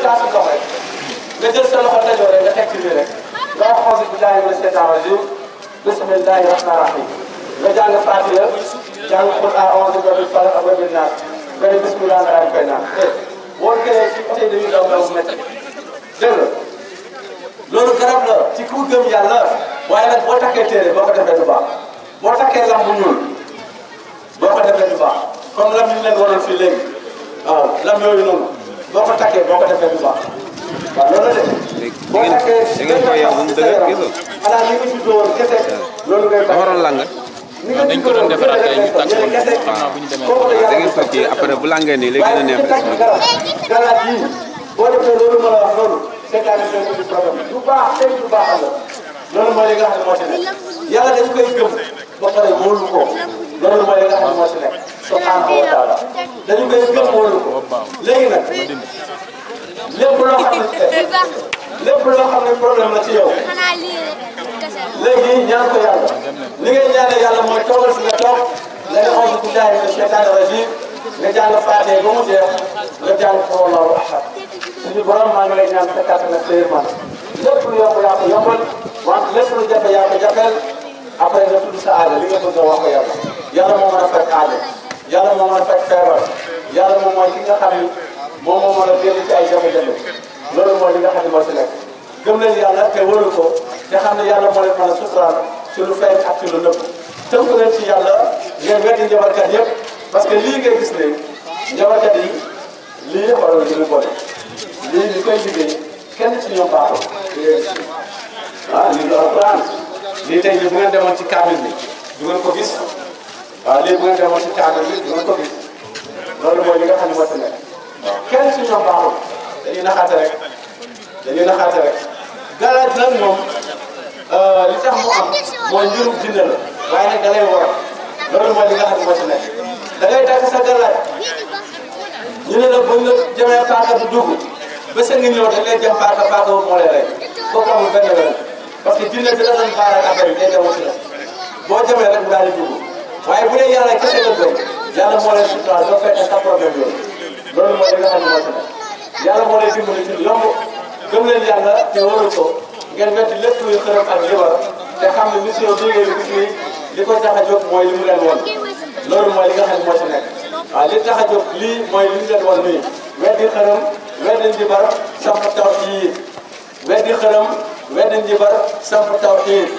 saa si dox rek nga jël sa loxo dajoo rek nga teg ci biir rek nga wax auzu billahi mina shaytaani rajiim bismillahi rahmaani rahiim nga jàng Faatiha jàng qul a'uuzu bi rabbil falaq ak rabbin naas nga ne bismillahi rahmaani rahiim boo gënee ci oto yi dañuy daw daw métti dégg nga loolu garab la ci ku gëm yàlla waaye nag boo takkee téere boo ko defee du baax boo takkee lam bu ñuul boo ko defee du baax comme lam ñu leen waroon fii léegi waaw lam yooyu noonu boo ko takkee boo ko defee du baax waaw loolu la de. boo takkee da ngeen koy yow moom dëgg gisoo. xanaa li nga ci dóor kese loolu ngay baax. waroon lang. dañ ko doon defaraat tey ñu tàcc woon waaw bu ñu demee. da ngeen ko kii après bu langee nii léegi dina neex. galaat yii boo defee loolu ma la wax loolu seetaan nañ leen di problème du baax tey du baax la loolu mooy li nga xam ne moo ci nekk yàlla dañ koy gëm ba pare wóolu ko loolu mooy li nga xam ne moo ci nekk subhanahu wa taala dañu koy gëm wóolu ko léegi nag lépp loo xam ne lépp loo xam ne problème la ci yow léegi ñaan ko yàlla li ngay ñaanee yàlla mooy toogal si nga toog nga ne auzu billahi mina shaytaani rajiim nga jàng Faatiha ba mu jeex nga jàng qul huwallahu ahad suñu borom maa ngi lay ñaan sa kàttan ak sa yërmande lépp lu yomb yaa ko yombal wante lépp lu jafe yaa ko jafeel après nga tudd sa aajo li nga bëgg a wax ko yàlla yàlla moo mën a fekk aajo yàlla moo mën a fekk feebar yàlla moom mooy ki nga xam ni moom moo mën a génn ci ay jafe-jafe loolu mooy li nga xam ne moo ci nekk gëm leen yàlla te wóolu ko te xam ne yàlla moo leen mën a suturaal ci lu feeñ ak ci lu nëbb tënk leen ci yàlla ngeen weddi njabarkat yëpp parce que lii ngay gis ne njabarkat yi lii xoolal li mu boole lii li koy liggéey kenn ci ñoom baaxul lii du alquran lii tey jii bu ngeen demoon ci kaamil bi du ngeen ko gis waaw lii bu ngeen demoon ci kaamil bi du ngeen ko gis loolu mooy li nga xam ne moo ci nekk kenn ci ñoom baaxul dañuy naxaate rek galaaj nag moom li tax mu am mooy mbirum jinne la waaye nag da lay war loolu mooy li nga xam ne moo ci nekk da ngay takk sa galaaj ñu ne la buñ la jamee paaka du dugg ba sa ngi ñëw dañ lay jëm paaka boobu moo lay rey kooku amul benn wér parce que jinne bi la doon baar ak affaire yi day demoo ci la boo jamee rek mu daal di dugg waaye bu dee yàlla kese la gëm yàlla moo lay suturaal doo fekk sa problème yooyu loolu mooy li nga xam ne moo ci nekk yàlla moo lay dimbali ci yomb gëm leen yàlla te waru ko ngeen wetti lépp luy xërëm ak libar te xam ne mission bii ngeen gis nii li ko tax a jóg mooy li mu leen woon loolu mooy li nga xam ne moo ci nekk waaw li tax a jóg lii mooy li mu leen woon nii weddi xërëm weddi njibar samp tawhiid weddi xërëm weddi njibar samp tawhiid